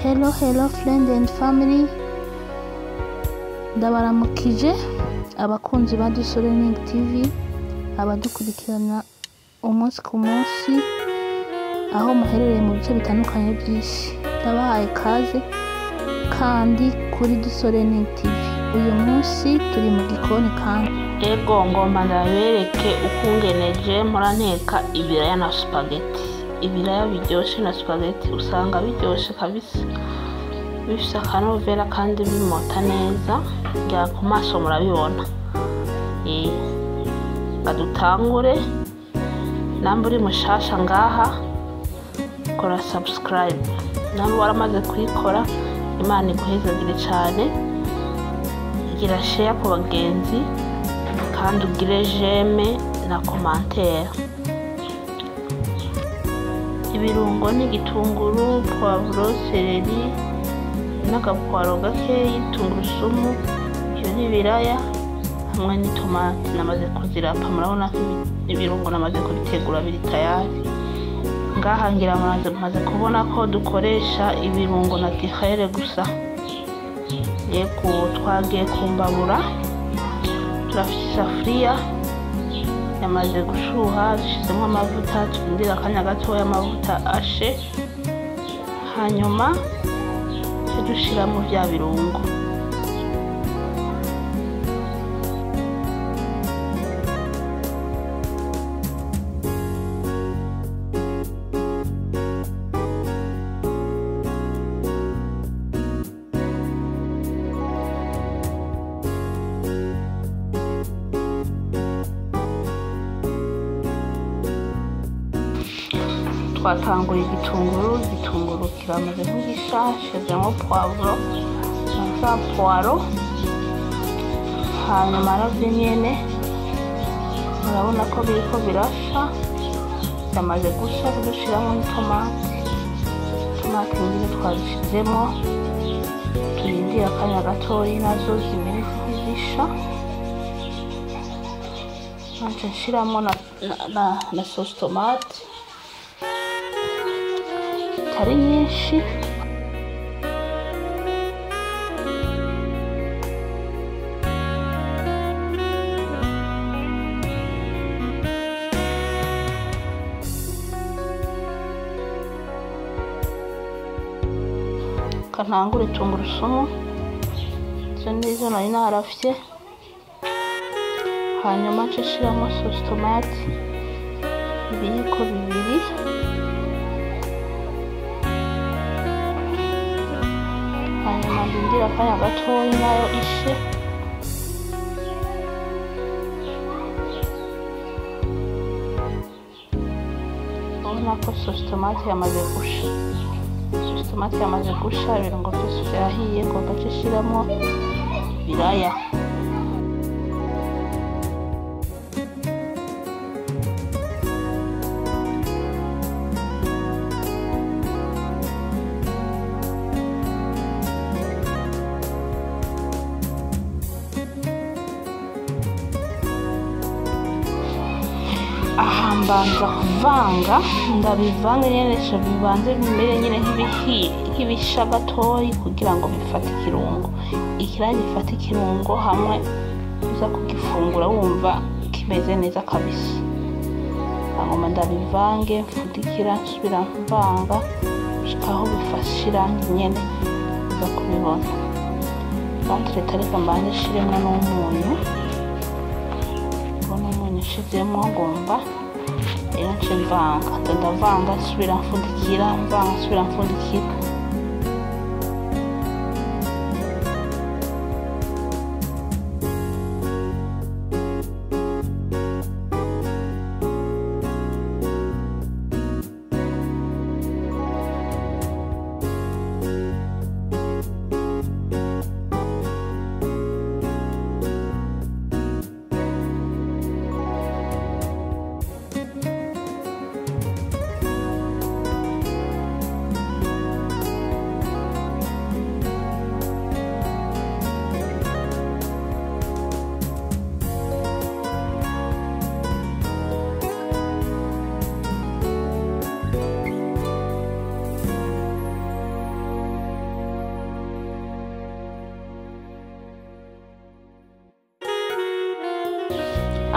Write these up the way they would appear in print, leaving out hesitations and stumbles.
Hello hello friend and family, ndabaramukije abakunzi ba Duso Learning TV, abadukurikirana umunsi ku munsi aho muherereye mu bice bitandukanye by'isi. Ndabahaye kaze kandi kuri Duso Learning TV. Uyu munsi turi mu gikoni kandi Ego ngomba ndabereke ukungeneje mpora ibiraya na spaghetti. Ibiraya biryoshe na spaghetti usanga biryoshe kabisa, bifise akanovera kandi bimota neza, ngira ku maso murabibona. Dutangure, namba uri mushasha ngaha kora subscribe, namba waramaze kuyikora Imana iguhezagire cane, gira share ku bagenzi kandi ugire j'aime na commentaire. Ibirungo ni igitunguru, poivro, seleri n'agapwaro gakeyi, tungurusumu, ibyo ni ibiraya hamwe n'itomati namaze kuzirapa. Murabona ko ibirungo namaze kubitegura biri tayari. Ngaha ngira maze kubona ko dukoresha ibirungo naturel gusa. Yego, twagiye kumbabura, turafite isafuriya yamaze gushuha, dushizemo amavuta, turindira akanya gatoya amavuta ashe, hanyuma dushiramo vya birungo. Twatanguye igitunguru, igitunguru kiramaze nk'igisha, nshizemo poivro na za poiro, hanyuma navyo nyene murabona ko biriko birasha, byamaze gusha, dushiramo n'itomati. Itomati ngizo twazishizemo, turindira akanya gatoyi nazo zimere nk'izisha, nanje nshiramo na sauce tomate itari nyinshi. Kantangure tungurusumu, izo nizo nari narafye, hanyuma nce nshiramo sauce tomate ibiyiko bibiri, hanyuma ndindira akanya gatoyi nayo ishe. Urabona ko sauce tomate yamaze gusha, sauce tomate yamaze gusha, ibirungo byose vyahiye, ngomba nce nshiramo ibiraya. Aha mbanza kuvanga, ndabivanga nyene bibanze bimere nyene nk'ibisha gatoyi kugira ngo bifate ikirungo. Ikiraya gifate ikirungo hamwe uza kugifungura wumva kimeze neza kabisa. Ngoma ndabivange, mfundikira, nsubira mvanga gushika aho bifashe irangi nyene uza kubibona. Bantreta reka mbanze nshiremwo n'umunyu, umunyu nshizemwo ngomba rero nce mvanga, ndavanga nsubira mfundikira, mvanga nsubira mfundikira.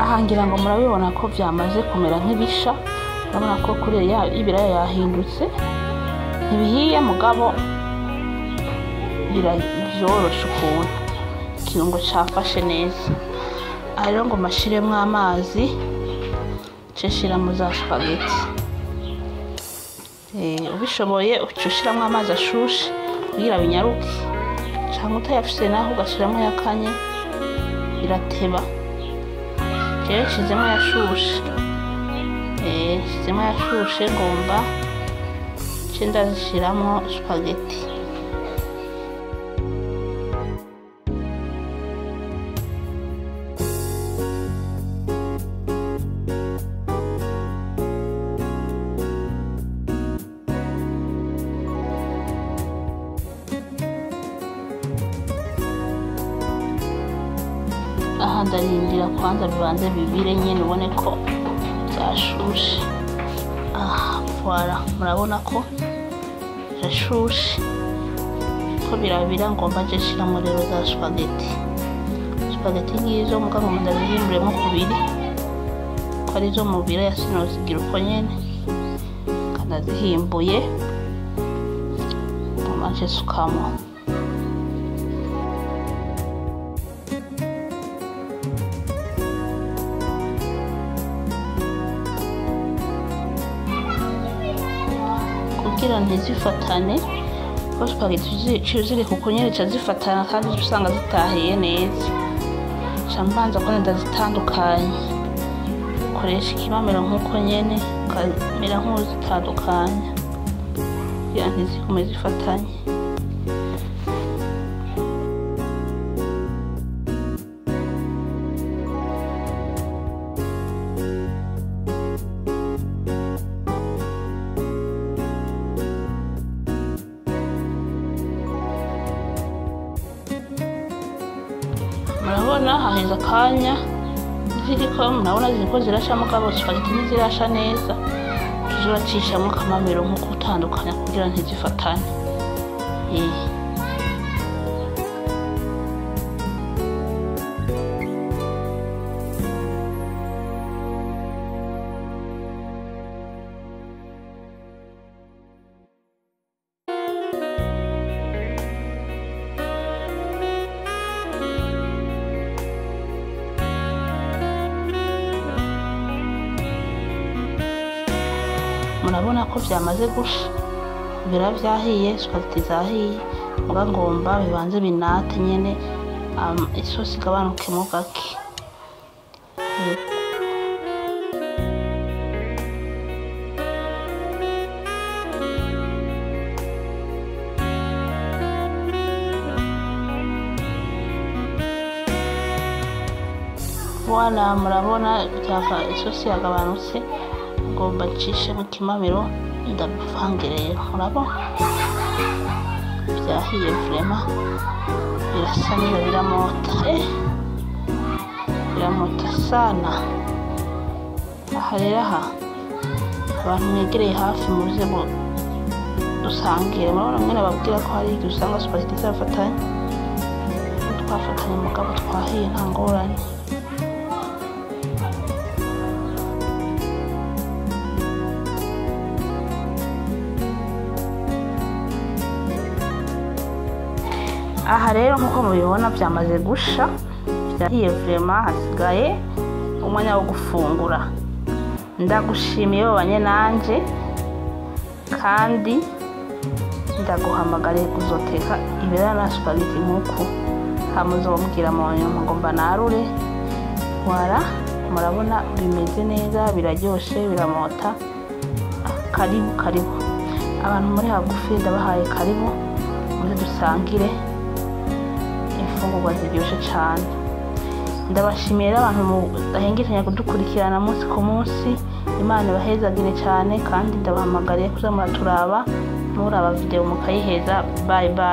Aha ngira ngo murabibona ko byamaze kumera nk'ibisha, urabona ko kure y'ibiraya yahindutse, ntibihiye mugabo biryoroshe ukuntu ikirungo cafashe neza. Aha rero ngo mashiremwo amazi nce nshiramo za spaghetti. Ubishoboye uca ushiramwo amazi ashushe kugira binyaruke, canke utayafise naho ugashiramwo ayakanye birateba. Jewe nshizemwo ayashushe, nshizemwo ayashushe ngomba nce ndazishiramwo spaghetti. Aha ndarindira kwanza bibanze bibire nyene ubone ko byashushe. Aha voilà, murabona ko birashushe ko birabira, ngomba nje nshiramo rero za spaghetti. Spaghetti ngizo mugabo ndazihinduremo kubiri ko arizo mu biraya sinozigira uko nyene, kanazihimbuye ngomba nje sukamo. Kugira ntizifatane, kuko spaghetti ziri ku kunyene zica zifatana kandi usanga zitahiye neza. Nca mbanza ko ndazitandukanya, koresha ikimamiro nk'uko nyene ukamera nk'uzitandukanya kugira ntizigume zifatanye. Murabona haheze akanya ziriko, murabona ziriko zirasha mugabo spaghetti ntizirasha neza, tuzuracishamo akamamiro nko gutandukanya kugira ntizifatane. Murabona ko byamaze gusha, ibiraya vyahiye, spaghetti zahiye, muga ngomba bibanze binate nyene, isosi igabanukemo gake. Voilà, murabona isosi yagabanutse, ngomba ncishe mu kimamiro ndabivange rero. Murabona byahiye vraiment, birasa neza, biramota, biramota sana. Aha rero aha abantu mwegereye hafi muze dusangire. Murabona mwene babwira ko hari igihe usanga spaghetti zafatanye, twafatanye mugabo twahiye nta ngorane. Aha rero nkuko mubibona byamaze gusha, byahiye vraiment, hasigaye umwanya wo gufungura. Ndagushimiye wabanye nanje, kandi ndaguhamagariye kuzoteka ibiraya na spaghetti nkuko hamuzobabwira mu nyuma ngo mba narure. Voilà, murabona bimeze neza, biraryoshe, biramota. Karibu karibu abantu muri hagufi, ndabahaye karibu muze dusangire imfungurwa ziryoshe cane. Ndabashimiye rero abantu mudahengeshanya kudukurikirana munsi ku munsi, Imana ibahezagire cane, kandi ndabahamagariye kuza muraturaba, muraba video mukayiheza. Bye bye.